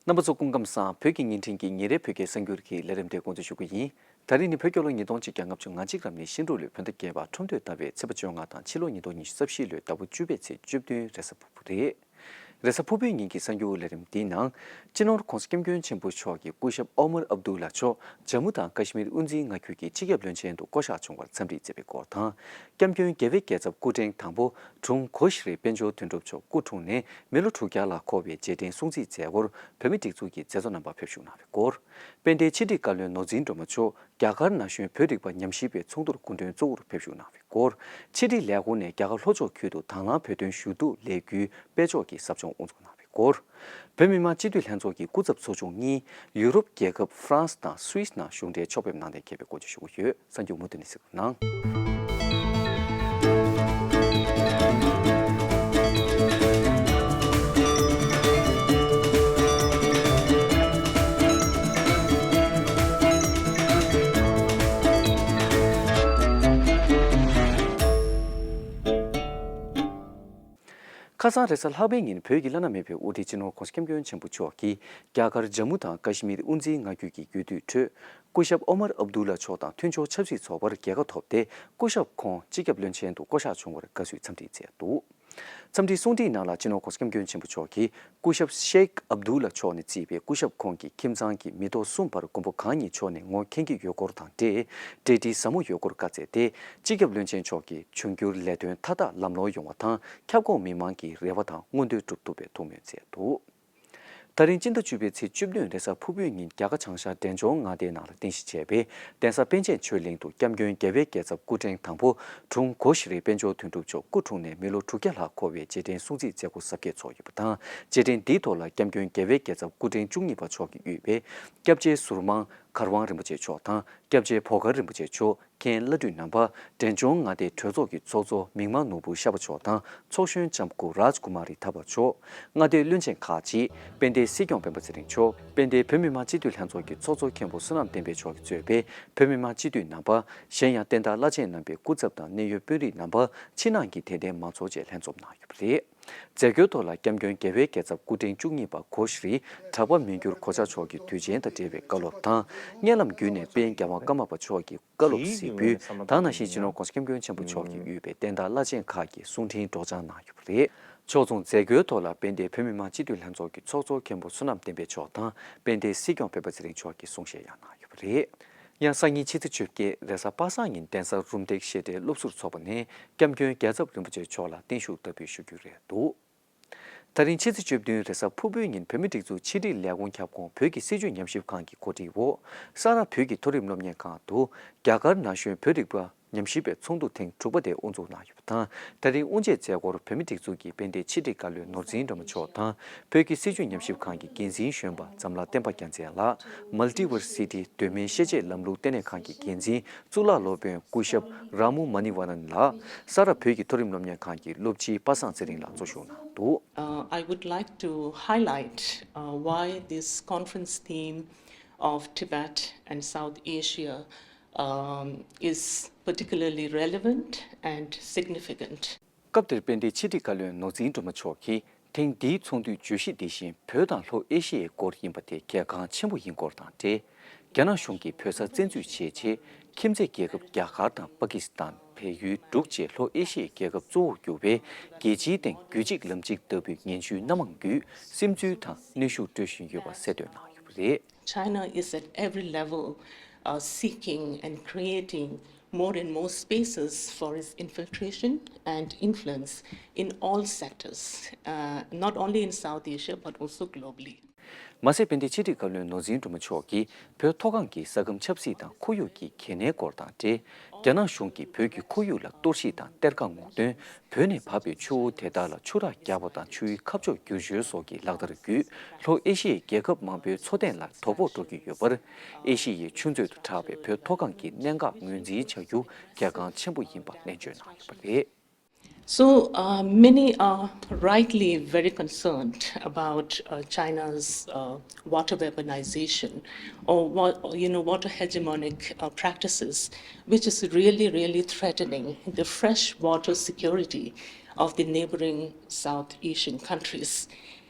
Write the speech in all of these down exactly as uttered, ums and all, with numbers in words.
རྣམ་པ་ཚོ་སྐུ་ཁམས་བཟང་། བོད་ཀྱི་བརྙན་འཕྲིན་གྱི་ཉིན་རེའི་བོད་སྐད་གསར་འགྱུར་གྱི་ལས་རིམ་དེ་འགོ་འཛུགས་ཞུ་གི་ཡིན། ད་རིང་ནི་བོད་རྒྱལ་ལོ་ཉིས་སྟོང་གཅིག་བརྒྱ་ལྔ་བཅུ་ང་གཅིག་ལམ་ནི་ཤིང་འབྲུག་ལོའི་བོད་ཟླ་བརྒྱད་པ་ཁྲུམས་སྟོད་ཟླ་བའི་ཚེས་པ་བཅོ་ལྔ་དང་ཕྱི་ལོ་ཉིས་སྟོང་ཉི་ཤུ་རྩ་བཞི་ལོའི་ཟླ་བ་བཅུ་པའི་ཚེས་བཅུ་བདུན་རེས་གཟའ་ཕུར་བུ་རེད། རེས་གཟའ་ཕུར་བུའི་ཉིན་གྱི་གསར་འགྱུར་ལས་རིམ་འདིའི་ནང་། སྤྱི་ནོར་༧གོང་ས་༧སྐྱབས་མགོན་ཆེན་པོ་མཆོག་གིས་སྐུ་ཞབས་ཨོ་མར་ཨབ་དུ་ལ་མཆོག་ཇམ་མུ་དང་ཀ་ཤི་མིར་དབུ་འཛིན་མངའ་ཁུལ་གྱི་སྤྱི་ཁྱབ་བློན་ཆེན་དུ་བསྐོ་གཞག་བྱུང་བར་འཚམས་འདྲི་མཛད་པའི་སྐོར་དང་། སྐྱབས་མགོན་རྒྱལ་བའི་རྒྱལ་ཚབ་སྐུ་ཕྲེང་དང་པོ་དྲུང་གོ་ཤྲི་དཔལ་འབྱོར་དོན་གྲུབ་མཆོག་སྐུ་འཁྲུངས་ནས་མི་ལོ་དྲུག་བརྒྱ་ལ་འཁོར་བའི་རྗེས་དྲན་སྲུང་བརྩིའི་མཛད་སྒོར་བོད་མིའི་སྒྲིག་འཛུགས་ཀྱི་མཛད་གཙོ་རྣམ་པ་ཕེབས་བཞུགས་གནང་བའི་སྐོར། དཔལ་ལྡན་ཕྱི་དྲིལ་བཀའ་བློན་ནོར་འཛིན་སྒྲོལ་མ་མཆོག་རྒྱ་གར་ན་གཞོན་བོད་རིག་པ་ཉམས་ཞིབ་པའི་ཚོགས་འདུར་སྐུ་མགྲོན་གཙོ་བོར་ཕེབས་བཞུགས་གནང་བའི་སྐོར། ཕྱི་དྲིལ་ལས་ཁུངས་ནས་རྒྱ་གར་ལྷོ་ཕྱོགས་ཁུལ་དུ་དང་བླངས་བོད་དོན་ཞུ་གཏུག་ལས་འགུལ་སྤེལ་ཕྱོགས་ཀྱི་ཟབ་སྦྱོང་དབུ་འཛུགས་གནང་བའི་སྐོར། བོད་མི་མང་སྤྱི་འཐུས་ལྷན་ཚོགས་ཀྱི་སྐུ་ཚབ་ཚོགས་ཆུང་གཉིས་ཡུ་རོབ་རྒྱལ་ཁབ་ཧྥ་རན་སི་དང་སུད་སི་ནང་གཞུང་འབྲེལ་ཕྱོགས་ཕེབས་གནང་གཏན་འཁེལ་བའི་སྐོར་བཅས་ཞུ་གི་ཡོད། གསར་འགྱུར་མུ་མཐུད་ནས་གཟིགས་རོགས་གནང་། ཁ་སང་རེས་གཟའ་ལྷག་པའི་ཉིན་བོད་ཀྱི་བླ་ན་མེད་པའི་དབུ་ཁྲིད་སྤྱི་ནོར་༧གོང་ས་༧སྐྱབས་མགོན་ཆེན་པོ་མཆོག་གིས་རྒྱ་གར་ཇམ་མུ་དང་ཀ་ཤི་མིར་དབུ་འཛིན་མངའ་ཁུལ་གྱི་རྒྱུད་སྟོད་ཁྲོད་སྐུ་ཞབས་ཨོ་མར་ཨབ་དུ་ལ་མཆོག་དང་མཐུན་ཕྱོགས་ཆབ་སྲིད་ཚོགས་པར་རྒྱལ་ཁ་ཐོབ་སྟེ་སྐུ་ཞབས་ཁོང་སྤྱི་ཁྱབ་བློན་ཆེན་དུ་བསྐོ་གཞག་བྱུང་བར་དགའ་བསུའི་འཚམས་འདྲི་མཛད་འདུག། འཚམས་འདྲིའི་གསུང་འཕྲིན་ནང་ལ་སྤྱི་ནོར་༧གོང་ས་༧སྐྱབས་མགོན་ཆེན་པོ་མཆོག་གིས་སྐུ་ཞབས་ཤེག་ཨབ་དུ་ལ་མཆོག་ནས་གཙོས་པའི་སྐུ་ཞབས་ཁོང་གི་ཁྱིམ་ཚང་གི་མི་ཐོག་གསུམ་བར་མགོན་པོ་གང་ཉིད་མཆོག་ནས་ངོ་མཁྱེན་གྱི་ཡོད་སྐོར་དང་འབྲེལ་གྲོས་འདྲི་ཟབ་མོ་ཡོད་སྐོར་བཀའ་སྩལ་ཏེ། སྤྱི་ཁྱབ་བློན་ཆེན་མཆོག་གིས་འབྱུང་འགྱུར་ལས་དོན་མཐའ་དག་ལམ་ལྷོང་ཡོང་བ་དང་ཁྱབ་ཁོངས་མི་མང་གི་རེ་བ་དང་མངོན་འདོད་འགྲུབ་ཐུབ་པའི་ཐུགས་སྨོན་མཛད་འདུག། ད་རིང་སྤྱི་ཟླ་བཅུ་པའི་ཚེས་བཅུ་བདུན་རེས་གཟའ་ཕུར་བུའི་ཉིན་རྒྱ་གར་བྱང་ཤར་འབྲས་ལྗོངས་མངའ་སྡེའི་ནང་ལ་རྟེན་གཞི་བྱས་པའི་གདན་ས་པཎ་ཆེན་ཆོས་གླིང་དུ་སྐྱབས་མགོན་རྒྱལ་བའི་རྒྱལ་ཚབ་སྐུ་ཕྲེང་དང་པོ་དྲུང་གོ་ཤྲི་དཔལ་འབྱོར་དོན་གྲུབ་མཆོག་སྐུ་འཁྲུངས་ནས་མི་ལོ་དྲུག་བརྒྱ་ལྷག་འཁོར་བའི་རྗེས་དྲན་སྲུང་བརྩིའི་མཛད་སྒོ་གཟབ་རྒྱས་ཚོགས་ཡོད་པ་དང་། རྗེས་དྲན་འདིའི་ཐོག་ལ་སྐྱབས་མགོན་རྒྱལ་བའི་རྒྱལ་ཚབ་སྐུ་ཕྲེང་བཅུ་གཉིས་པ་མཆོག་གིས་དབུས་པའི་སྐྱབས་རྗེ་ཟུར་དམངས་གར་དབང་རིན་པོ་ཆེ་མཆོག་དང་། སྐྱབས་རྗེ་ཕོ་མཁར་རིན་པོ་ཆེ་མཆོག་མཁན་བླ་སྤྲུལ་རྣམ་པ། འབྲས་ལྗོངས་མངའ་སྡེའི་གྲོས་ཚོགས་ཀྱི་ཚོགས་གཙོ་མིག་དམར་ནོར་བུ་ཤར་པ་མཆོག་དང་ཚོགས་གཞོན་ལྕམ་སྐུ་རཱཇ་ཀུ་མ་རི་ཐར་པ་མཆོག་མངའ་སྡེའི་བློན་ཆེན་ཁག་ཅིག་དཔལ་ལྡན་སྲིད་སྐྱོང་སྤེན་པ་ཚེ་རིང་མཆོག་དཔལ་ལྡན་བོད་མི་མང་སྤྱི་འཐུས་ལྷན་ཚོགས་ཀྱི་ཚོགས་གཙོ་མཁན་པོ་བསོད་ནམས་བསྟན་འཕེལ་མཆོག་གིས་གཙོས་པའི་བོད་མི་མང་སྤྱི་འཐུས་རྣམ་པ། གཞན་ཡང་བསྟན་བདག་བླ་ཆེན་རྣམ་པའི་སྐུ་ཚབ་དང་གནད་ཡོད་དཔོན་རིགས་རྣམ་པ། ཕྱི་ནང་གི་དད་ལྡན་མང་ཚོགས་བཅས་ལྷན་འཛོམས་གནང་ཡོད་པ་རེད། མཛད་སྒོའི་ཐོག་ལ་སྐྱབས་མགོན་རྒྱལ་བའི་རྒྱལ་ཚབ་སྐུ་ཕྲེང་བཅུ་གཉིས་པ་གོ་ཤྲི་གྲགས་པ་མི་འགྱུར་གོ་ཆ་མཆོག་གིས་དུས་ཆེན་དང་འབྲེལ་བའི་བཀའ་སློབ་དང་། བརྙན་ལམ་བརྒྱུད་ནས་དཔལ་རྒྱལ་དབང་ཀརྨ་པ་མཆོག་གི་བཀའ་སློབ་གཟིགས་འབུལ་དང་། ནང་བཞིན་སྤྱི་ནོར་༧གོང་ས་༧སྐྱབས་མགོན་ཆེན་པོ་མཆོག་གིས་དབུས་པའི་བསྟན་བདག་བླ་ཆེན་ཁག་གི་གསུང་འཕྲིན་སྒྲོག་སྦྱང་གནང་ཡོད་པ་རེད། ཕྱོགས་མཚུངས་མཛད་སྒོའི་ཐོག་ལ་དཔལ་ལྡན་བོད་མི་མང་སྤྱི་འཐུས་ལྷན་ཚོགས་ཀྱི་ཚོགས་གཙོ་མཁན་པོ་བསོད་ནམས་བསྟན་འཕེལ་མཆོག་དང་དཔལ་ལྡན་སྲིད་སྐྱོང་སྤེན་པ་ཚེ་རིང་མཆོག་གིས་གསུང་བཤད་ཡང་གནང་ཡོད་པ་རེད། ཡང་སང་ཉིན་ཕྱི་ཚེས་བཅོ་བརྒྱད་རེས་གཟའ་པ་སངས་ཉིན་གདན་ས་རུམ་བཏེག་བཤད་གྲྭའི་སློབ་ཟུར་ཚོགས་པ་ནས་སྐྱབས་མགོན་རྒྱལ་ཚབ་རིན་པོ་ཆེ་མཆོག་ལ་བརྟན་བཞུགས་བསྟར་འབུལ་ཞུ་རྒྱུ་རེད་འདུག། ད་རིང་ཕྱི་ཚེས་བཅུ་བདུན་རེས་གཟའ་ཕུར་བུའི་ཉིན་བོད་མིའི་སྒྲིག་འཛུགས་ཕྱི་དྲིལ་ལས་ཁུངས་ཁྱབ་ཁོངས་བོད་ཀྱི་སྲིད་བྱུས་ཉམས་ཞིབ་ཁང་གི་གོ་སྒྲིག་འོག་ས་རཱ་བོད་ཀྱི་མཐོ་རིམ་སློབ་གཉེར་ཁང་དུ་རྒྱ་གར་ན་གཞོན་བོད་རིག་པ་ཉམས་ཞིབ་པའི་ཚོགས་འདུ་ཐེངས་དྲུག་པ་དེ་དབུ་འཛུགས་གནང་ཡོད་པ་དང་། ད་རིང་དབུ་འབྱེད་མཛད་སྒོར་བོད་མིའི་སྒྲིག་འཛུགས་ཀྱི་དཔལ་ལྡན་ཕྱི་དྲིལ་བཀའ་བློན་ནོར་འཛིན་སྒྲོལ་མ་མཆོག་དང་། བོད་ཀྱི་སྲིད་བྱུས་ཉམས་ཞིབ་ཁང་གི་འགན་འཛིན་གཞོན་པ་འཛམ་ལྷ་བསྟན་པ་རྒྱལ་མཚན་ལགས། Multiversity་གདོད་མའི་ཤེས་བྱའི་ལམ་ལུགས་ལྟེ་གནས་ཁང་གི་འགན་འཛིན་གཙུག་ལག་སློབ་དཔོན་སྐུ་ཞབས་ར་མུ་མ་ནི་ཝ་ནན་ལགས། ས་རཱ་བོད་ཀྱི་མཐོ་རིམ་སློབ་གཉེར་ཁང་གི་སློབ་སྤྱི་པ་སངས་ཚེ་རིང་ལགས་གཙོ་བཞུགས་གནང་འདུག། Uh, I would like to highlight, uh, why this conference theme of Tibet and South Asia, um, is particularly relevant and significant. སྐབས་དེར་དཔལ་ལྡན་ཕྱི་དྲིལ་བཀའ་བློན་ནོར་འཛིན་སྒྲོལ་མ་མཆོག་གིས། ཐེངས་འདིའི་ཚོགས་འདུའི་བརྗོད་གཞི་འདི་བཞིན་བོད་དང་ལྷོ་ཨེ་ཤི་ཡའི་སྐོར་ཡིན་པ་དེ་གལ་འགངས་ཆེན་པོ་ཡིན་སྐོར་དང་འབྲེལ། རྒྱ་ནག་གཞུང་གིས་བོད་ས་བཙན་འཛུལ་བྱས་རྗེས་ཁྱིམ་མཚེས་རྒྱལ་ཁབ་རྒྱ་གར་དང་པ་ཀི་སི་ཐན། བལ་ཡུལ་འབྲུག་བཅས་ལྷོ་ཨེ་ཤི་ཡའི་རྒྱལ་ཁབ་གཙོ་བོར་གྱུར་བའི་རྒྱལ་སྤྱིའི་སྟེང་རྒྱུད་གཅིག་ལམ་གཅིག་ལྟ་བུའི་ངན་ཇུས་སྣ་མང་བརྒྱུད་སིམ་འཛུལ་དང་གནོན་ཤུགས་སྤྲོད་བཞིན་ཡོད་པ་གསལ་སྟོན་གནང་ཡོད་པ་རེད། China is at every level, uh, seeking and creating more and more spaces for its infiltration and influence in all sectors, uh, not only in South Asia but also globally. མ་ཟད་དཔལ་ལྡན་ཕྱི་དྲིལ་བཀའ་བློན་ནོར་འཛིན་སྒྲོལ་མ་མཆོག་གིས་བོད་མཐོ་སྒང་གི་ས་ཁམས་ཆབ་སྲིད་དང་ཁོར་ཡུག་གི་གལ་གནད་སྐོར་དང་འབྲེལ། རྒྱ་ནག་གཞུང་གིས་བོད་ཀྱི་ཁོར་ཡུག་ལ་གཏོར་བཤིག་དང་གཏེར་ཁ་སྔོག་འདོན། བོད་ནས་བབས་པའི་ཆུ་བོ་དེ་དག་ལ་ཆུ་རགས་རྒྱག་པ་དང་ཆུའི་ཁ་ཕྱོགས་བསྒྱུར་བཅོས་སོགས་ཀྱི་ལག་བསྟར་བརྒྱུད། ལྷོ་ཨེ་ཤི་ཡའི་རྒྱལ་ཁབ་མང་པོའི་འཚོ་རྟེན་ལ་དོ་ཕོག་འགྲོ་གི་ཡོད་པར། ཨེ་ཤི་ཡའི་ཆུ་མཛོད་དུ་གྲགས་པའི་བོད་མཐོ་སྒང་གི་གནད་འགག་ངོས་འཛིན་བྱ་རྒྱུ་གལ་འགངས་ཆེན་པོ་ཡིན་པ་ནན་བརྗོད་གནང་ཡོད་པ་རེད། So, uh, many are rightly very concerned about, uh, China's, uh, water weaponization or wa-, you know, water hegemonic, uh, practices, which is really, really threatening the fresh water security of the neighboring South Asian countries.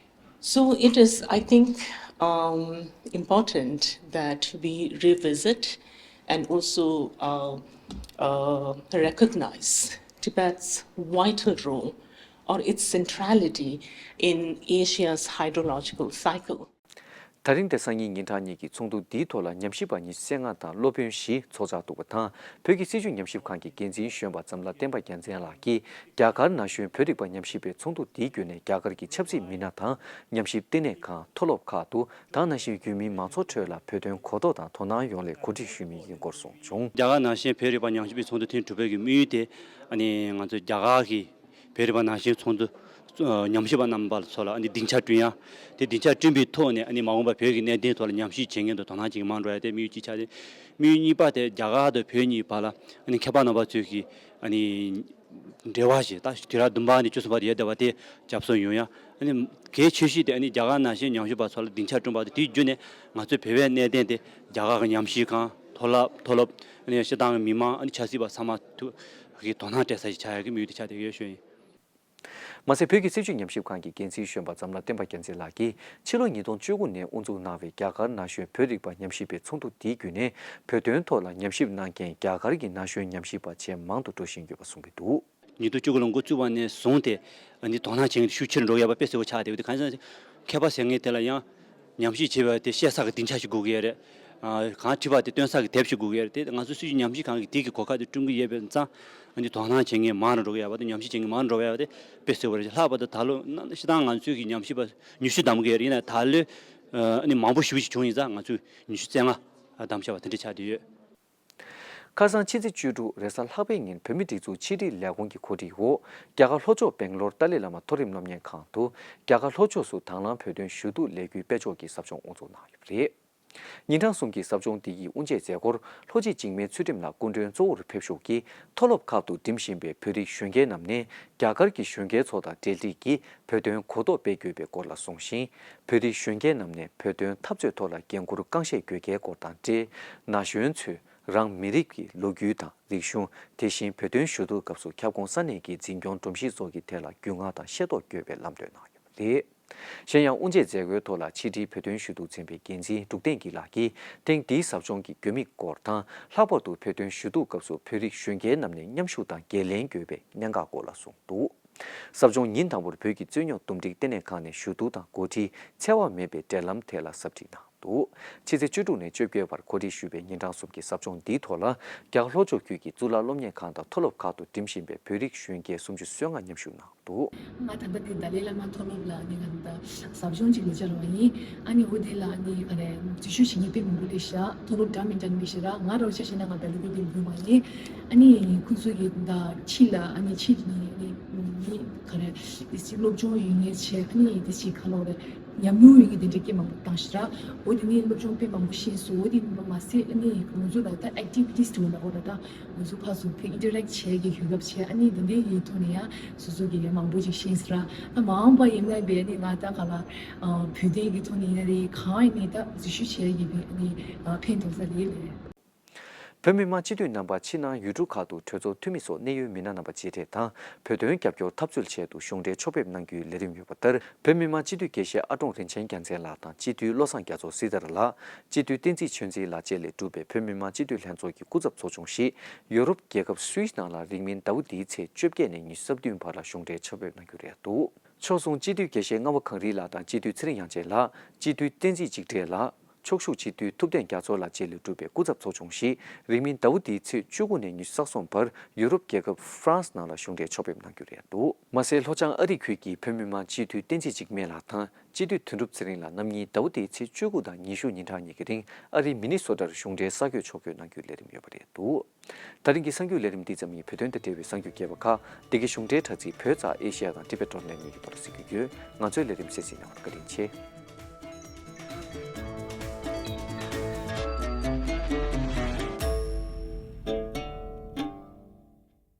So it is, I think, um, important that we revisit and also uh, uh, recognize Tibet's vital role or its centrality in Asia's hydrological cycle. ད་རིང་སྟེ་སང་ཉིན་ཉིན་གྲངས་གཉིས་ཀྱི་ཚོགས་འདུ་འདིའི་ཐོག་ལ་ཉམས་ཞིབ་པ་ཉི་ཤུ་རྩ་ལྔ་དང་སློབ་དཔོན་བཞི་ཚོགས་བཅར་འདུག་པ་དང་། བོད་ཀྱི་སྲིད་བྱུས་ཉམས་ཞིབ་ཁང་གི་འགན་འཛིན་གཞོན་པ་འཛམ་ལྷ་བསྟན་པ་རྒྱལ་མཚན་ལགས་ཀྱིས་རྒྱ་གར་ན་གཞོན་བོད་རིག་པ་ཉམས་ཞིབ་པའི་ཚོགས་འདུ་འདིའི་བརྒྱུད་ནས་རྒྱ་གར་གྱི་ཆབ་སྲིད་མི་སྣ་དང་ཉམས་ཞིབ་ལྟེ་གནས་ཁང་མཐོ་སློབ་ཁག་ཏུ་དེ་ནང་བཞིན་ཡུལ་མིའི་མང་ཚོགས་ཁྲོད་ལ་བོད་དོན་གོ་རྟོགས་དང་དོ་སྣང་ཡོང་སླད་གོ་སྒྲིག་ཞུས་མུས་ཡིན་སྐོར་གསུངས་བྱུང་། རྒྱ་གར་ནང་བཞིན་བོད་རིག་པ་ཉམས་ཞིབ་པའི་ཚོགས་འདུ་ཐེངས་དྲུག་པའི་གི་དམིགས་ཡུལ་དེ་ཨ་ནི་ང་ཚོ་རྒྱ་གར་གྱི་བོད་རིག་པ་ནང་བཞིན་ཚོགས་འདུ་ཨ་ཉམས་ཞིབ་པ་རྣམ་པ་ཚོ་ལ་ཨ་ནི་སྡིངས་ཆ་བསྐྲུན་ཡ། དེ་སྡིངས་ཆ་བསྐྲུན་པའི་ཐོག་ནས་ཨ་ནི་མ་འོངས་པ་བོད་ཀྱི་གནད་དོན་ཐོག་ལ་ཉམས་ཞིབ་བྱེད་མཁན་དང་དོ་སྣང་བྱེད་མཁན་མང་རུ་ཡ་དེ་དམིགས་ཡུལ་གཅིག་ཆགས་ཏེ། དམིགས་ཡུལ་གཉིས་པ་དེ་རྒྱ་གར་དང་བོད་གཉིས་བར་ལ་ཨ་ནི་མཁས་པ་རྣམ་པ་ཚོས་ཀྱི་ཨ་ནི་འབྲེལ་བ་ཞིག་ད་དུས་རབས་བདུན་པ་ནས་བཅུ་གསུམ་བར་ཡོད་བསྡད་པ་དེ་རྒྱབ་སོར་ཡོང་ཡ། ཨ་ནི་གལ་ཆེ་ཤོས་དེ་ཨ་ནི་རྒྱ་གར་ནང་བཞིན་ཉམས་ཞིབ་པ་ཚོ་ལ་སྡིངས་ཆ་བསྐྲུན་པ་དེ་དེའི་བརྒྱུད་ནས་ང་ཚོའི་བོད་པའི་གནད་དོན་དེ་རྒྱ་གར་གྱི་ཉམས་ཞིབ་ཁང་མཐོ་སློབ་མཐོ་སློབ་ཨ་ནི་སྤྱིར་བཏང་གི་མི་མང་ཨ་ནི་ཆབ་སྲིད་པ་ཚང་མ་ཐུགས་ཀྱི་དོ་སྣང་སྤྲད་ས་ཞིག་ཆགས་ཡག་གི་དམིགས་ཡུལ་དེ་ཆགས་བསྡད་ཡོད་ཞུ་ཡིན། མ་ཟད་བོད་ཀྱི་སྲིད་བྱུས་ཉམས་ཞིབ་ཁང་གི་འགན་འཛིན་གཞོན་པ་འཛམ་ལྷ་བསྟན་པ་རྒྱལ་མཚན་ལགས་ཀྱིས་ཕྱི་ལོ་ཉིས་སྟོང་བཅུ་དགུ་ནས་དབུ་འཛུགས་གནང་བའི་རྒྱ་གར་ན་གཞོན་བོད་རིག་པ་ཉམས་ཞིབ་པའི་ཚོགས་འདུ་འདིའི་བརྒྱུད་ནས་བོད་དོན་ཐོག་ལ་ཉམས་ཞིབ་གནང་མཁན་རྒྱ་གར་གྱི་ན་གཞོན་ཉམས་ཞིབ་པ་ཇེ་མང་དུ་འགྲོ་བཞིན་ཡོད་པ་གསུངས་ཀྱི་འདུག། ཉིས་སྟོང་བཅུ་དགུ་ལོ་འགོ་བཙུགས་པ་ནས་བཟུང་སྟེ་ཨ་ནི་དོ་སྣང་བྱེད་མཁན་ཤུགས་ཆེར་འགྲོ་ཡོད་པ་དཔེ་གསལ་པོ་ཆགས་བསྡད་ཡོད་དེ། གང་ཡིན་ཟེར་ན་མཁས་པ་ཟེར་མཁན་དེ་ལ་ཡང་ཉམས་ཞིབ་བྱེད་པ་དེ་བཤད་ས་གི་སྡིངས་ཆ་ཞིག་དགོས་ཀྱི་ཡོད་རེད། ཨ་གང་བྲིས་པ་དེ་སྟོན་ས་གི་དེབ་ཞིག་དགོས་ཀྱི་ཡོད་རེད་དེ། ང་ཚོ་སྲིད་བྱུས་ཉམས་ཞིབ་ཁང་གིས་དེ་གི་གོ་སྐབས་དེ་བསྐྲུན་གྱི་ཡོད་པའི་ཙང་ཨ་ནི་དོ་སྣང་བྱེད་མཁན་མང་རུ་འགྲོ་གི་ཡོད་པ་དེ། ཉམས་ཞིབ་བྱེད་མཁན་མང་རུ་འགྲོ་གི་ཡོད་པ་དེ་དཔེ་གསལ་པོ་རེད། ལྷག་པར་དུ་ད་ལོ་ན་སྤྱིར་བཏང་ང་ཚོའི་གི་ཉམས་ཞིབ་པ་ཉི་ཤུ་བདམས་ཀྱི་ཡོད་རེད། ཡིན་ན་ད་ལོ་ཨ་ནི་མང་པོ་ཞེ་པོ་ཞིག་བྱུང་ཡིན་ཙང་ང་ཚོས་ཉི་ཤུ་རྩ་ལྔ་བདམས་བྱས་པ་དེ་འདྲ་ཆགས་བསྡད་ཡོད། ཁ་སང་ཕྱི་ཚེས་བཅུ་དྲུག་རེས་གཟའ་ལྷག་པའི་ཉིན་བོད་མིའི་སྒྲིག་འཛུགས་ཕྱི་དྲིལ་ལས་ཁུངས་ཀྱི་གོ་སྒྲིག་འོག་རྒྱ་གར་ལྷོ་ཕྱོགས་སྦེང་ལོར་ཏཱ་ལའི་བླ་མ་མཐོ་རིམ་སློབ་གཉེར་ཁང་དུ་རྒྱ་གར་ལྷོ་ཕྱོགས་སུ་དང་བླངས་བོད་དོན་ཞུ་གཏུག་ལས་འགུལ་སྤེལ་ཕྱོགས་ཀྱི་ཟབ་སྦྱོང་དབུ་འཛུགས་གནང་ཡོད་པ་རེད། ཉིན་གྲངས་གསུམ་གྱི་ཟབ་སྦྱོང་འདི་ཡི་དབུ་འབྱེད་མཛད་སྒོར་ལྷོ་སྤྱི་འཇིགས་མེད་ཚུལ་ཁྲིམས་ལགས་སྐུ་མགྲོན་གཙོ་བོར་ཕེབས་ཞུགས་ཀྱིས་མཐོ་སློབ་ཁག་ཏུ་འགྲིམ་བཞིན་པའི་བོད་རིགས་གཞོན་སྐྱེས་རྣམས་ནས་རྒྱ་གར་གྱི་གཞོན་སྐྱེས་ཚོ་དང་འབྲེལ་འདྲིས་ཀྱིས་བོད་དོན་གོ་རྟོགས་སྤེལ་དགོས་པའི་སྐོར་ལ་གསུངས་ཤིང་། བོད་རིགས་གཞོན་སྐྱེས་རྣམས་ནས་བོད་དོན་འཐབ་རྩོད་ཐོག་ལ་འགན་འཁུར་རྐང་བཞེས་དགོས་གལ་སྐོར་དང་འབྲེལ། ན་གཞོན་ཚོས་རང་མི་རིགས་ཀྱི་ལོ་རྒྱུས་དང་རིག་གཞུང་། དེ་བཞིན་བོད་དོན་ཞུ་གཏུག་སྐབས་སུ་ཁྱབ་ཁོངས་ས་གནས་ཀྱི་འཛིན་སྐྱོང་སྒྲོམ་གཞི་སོགས་ཀྱི་ཐད་ལ་རྒྱུས་མངའ་དང་ཤེས་རྟོགས་དགོས་པའི་ལམ་སྟོན་གནང་ཡོད་པ་རེད། གཞན་ཡང་དབུ་འབྱེད་མཛད་སྒོའི་ཐོག་ལ་ཕྱི་དྲིལ་བོད་དོན་ཞུ་གཏུག་ཚན་པའི་འགན་འཛིན་འབྲུག་བསྟན་སྐྱིད་ལགས་ཀྱིས་ཐེངས་འདིའི་ཟབ་སྦྱོང་གི་དགོས་དམིགས་སྐོར་དང་། ལྷག་པར་དུ་བོད་དོན་ཞུ་གཏུག་སྐབས་སུ་བོད་རིགས་གཞོན་སྐྱེས་རྣམས་ནས་མཉམ་ཞུགས་དང་འགན་ལེན་དགོས་པའི་གནད་འགག་སྐོར་ལ་གསུངས་འདུག། ཟབ་སྦྱོང་ཉིན་དང་པོར་བོད་ཀྱི་རྩོད་རྙོག་འདུམ་འགྲིག་ལྟེ་གནས་ཁང་ནས་ཞུ་གཏུག་དང་འགོ་ཁྲིད་འཚེ་བ་མེད་པའི་འབྲེལ་ལམ་ཐད་ལ་ཟབ་ཁྲིད་གནང་འདུག། ཕྱི་ཚེས་བཅུ་དྲུག་ནས་བཅོ་བརྒྱད་བར་གོ་སྒྲིག་ཞུས་པའི་ཉིན་གྲངས་གསུམ་གྱི་ཟབ་སྦྱོང་འདིའི་ཐོག་ལ་རྒྱ་གར་ལྷོ་ཕྱོགས་ཁུལ་གྱི་གཙུག་ལག་སློབ་གཉེར་ཁང་དང་མཐོ་སློབ་ཁག་ཏུ་འགྲིམ་བཞིན་པའི་བོད་རིགས་གཞོན་སྐྱེས་སུམ་ཅུ་སོ་ལྔ་མཉམ་ཞུགས་གནང་འདུག། ང་ད་ལྟ་འདི་ཏཱ་ལའི་བླ་མ་མཐོ་སློབ་ལ་ནི་ང་ད་ཟབ་སྦྱོང་ཅིག་ལ་བཅར་བ་ཡིན། ཨ་ནི་འོ་དེ་ལ་ནི་ག་རེ་འཛུལ་ཞུགས་བྱེད་མཁན་དཔེ་མང་པོ་སླེབས་ཤག། མཐོ་སློབ་འདྲ་མི་འདྲ་ནི་སླེབས་ཤག་ར། ང་རང་ཆ་བཞག་ན་ང་ད་ལྟ་འདི་འདི་འགྲོ་བ་ཡིན། ཨ་ནི་ཁོང་ཚོ་གི་ད་ཕྱི་ལ་ཨ་ནི་ཕྱི་ནི་ནི་ནི་ག་རེ་དེ་སི་སློབ་སྦྱོང་ཡོད་ངེས་བྱས། ཨ་ནི་དེ་སི་ག་ལོག་རེད། ཉམས་མྱོང་ཡོད་མཁན་དེ་འདྲའི་སྐད་མང་པོ་བཏང་ཤག་ར། འོ་དེ་ནས་སློབ་སྦྱོང་དཔེ་མང་པོ་ཤེས་སོང་། འོ་དེ་མ་ཟད་ཨ་ནི་ང་ཚོ་ལ་ད་ཨེག་ཊི་བི་ཊི་སི་དེ་འདྲ་འོ་ར། ད་ང་ཚོ་ཕར་ཚུར་ཕར་ཨིན་ཊར་ཨེག་ཊི་བྱེད་ཀྱི་ཡོད་སྐབས་བྱས། ཨ་ནི་དེ་འདྲའི་ཡིན་ཐོག་ནས་ཡང་སོ་སོ་གི་ཡང་མང་པོ་ཅིག་ཤེས་སོང་ར། ཨ་མ་འོངས་པ་ཡིན་ན་བས་ཨ་ནི་ང་ད་ག་ལ་བོད་དོན་གྱི་ཐོག་ནས་ཡིན་ན་རེད། གང་ཡིན་ནའི་ད་འཛུལ་ཞུགས་བྱེད་ཀྱི་བས་ཨ་ནི་ཕན་ཐོགས་ས་རེད་ལས། བོད་མི་མང་སྤྱི་འཐུས་རྣམ་པ་ཕྱི་ནང་ཡུལ་གྲུ་ཁག་ཏུ་གྲོས་ཚོགས་འཐུས་མི་སོགས་གནད་ཡོད་མི་སྣ་རྣམ་པ་མཇལ་འཕྲད་དང་། བོད་དོན་རྒྱབ་སྐྱོར་འཐབ་རྩོད་ཆེད་དུ་གཞུང་འབྲེལ་ཕྱོགས་ཕེབས་གནང་རྒྱུའི་ལས་རིམ་ཡོད་པ་ལྟར། བོད་མི་མང་སྤྱི་འཐུས་དགེ་བཤེས་ཨ་ཀྲོང་རིན་ཆེན་རྒྱལ་མཚན་ལགས་དང་། སྤྱི་འཐུས་བློ་བཟང་རྒྱ་མཚོ་སྲི་ཐར་ལགས། སྤྱི་འཐུས་བསྟན་འཛིན་ཆོས་འཛིན་ལགས་བཅས་ལས་གྲུབ་པའི་བོད་མི་མང་སྤྱི་འཐུས་ལྷན་ཚོགས་ཀྱི་སྐུ་ཚབ་ཚོགས་ཆུང་ཞིག་ཡོ་རོབ་རྒྱལ་ཁབ་སུད་སི་ནང་ལ་རིང་མིན་ཟླ་བ་འདིའི་ཚེས་བཅོ་བརྒྱད་ནས་ཉི་ཤུ་རྩ་བདུན་བར་ལ་གཞུང་འབྲེལ་ཕྱོགས་ཕེབས་གནང་རྒྱུ་རེད་འདུག། ཕྱོགས་མཚུངས་སྤྱི་འཐུས་དགེ་བཤེས་རྔ་བ་གངས་རི་ལགས་དང་། སྤྱི་འཐུས་ཚེ་རིང་དབྱངས་ཅན་ལགས། སྤྱི་འཐུས་བསྟན་འཛིན་འཇིགས་བྲལ་ལགས། ཕྱོགས་བཞུགས་སྤྱི་འཐུས་ཐུབ་བསྟན་རྒྱ་མཚོ་ལགས་བཅས་ལས་གྲུབ་པའི་སྐུ་ཚབ་ཚོགས་ཆུང་ཞིག་རིང་མིན་ཟླ་བ་འདིའི་ཚེས་བཅུ་དགུ་ནས་ཉི་ཤུ་རྩ་གསུམ་བར་ཡུ་རོབ་རྒྱལ་ཁབ་ཧྥ་རན་སི་ནང་ལ་གཞུང་འབྲེལ་ཕྱོགས་ཕེབས་གནང་རྒྱུ་རེད་འདུག། མ་ཟད། ལྷོ་བྱང་ཨ་རི་ཁུལ་གྱི་བོད་མི་མང་སྤྱི་འཐུས་བསྟན་འཛིན་འཇིགས་མེད་ལགས་དང་། སྤྱི་འཐུས་དོན་གྲུབ་ཚེ་རིང་ལགས་རྣམ་གཉིས་ཟླ་བ་འདིའི་ཚེས་བཅུ་དགུ་དང་ཉི་ཤུ་ཉིན་གྲངས་གཉིས་ཀྱི་རིང་ཨ་རིའི་མི་ནི་སོ་ཊར་གཞུང་འབྲེལ་གསར་འགོད་ཕྱོགས་བསྐྱོད་གནང་རྒྱུའི་ལས་རིམ་ཡོད་པ་རེད་འདུག། ད་རིང་གི་གསར་འགྱུར་ལས་རིམ་འདི་ཙམ་ཡིན། བོད་དོན་དང་འབྲེལ་བའི་གསར་འགྱུར་རྒྱས་པ་ཁག་འདི་གའི་གཞུང་འབྲེལ་དྲ་ཚིགས་བོད་ཙ་ཨེ་ཤེ་ཡ་དང་ཊི་བེ་ཊི་ཨོན་ལའིན་གཉིས་ཀྱི་ཐོག་ལ་གཟིགས་རྒྱུ་ཡོད། ང་ཚོའི་ལས་རིམ་གསན་གཟིགས་གནང་བར་བཀའ་དྲིན་ཆེ།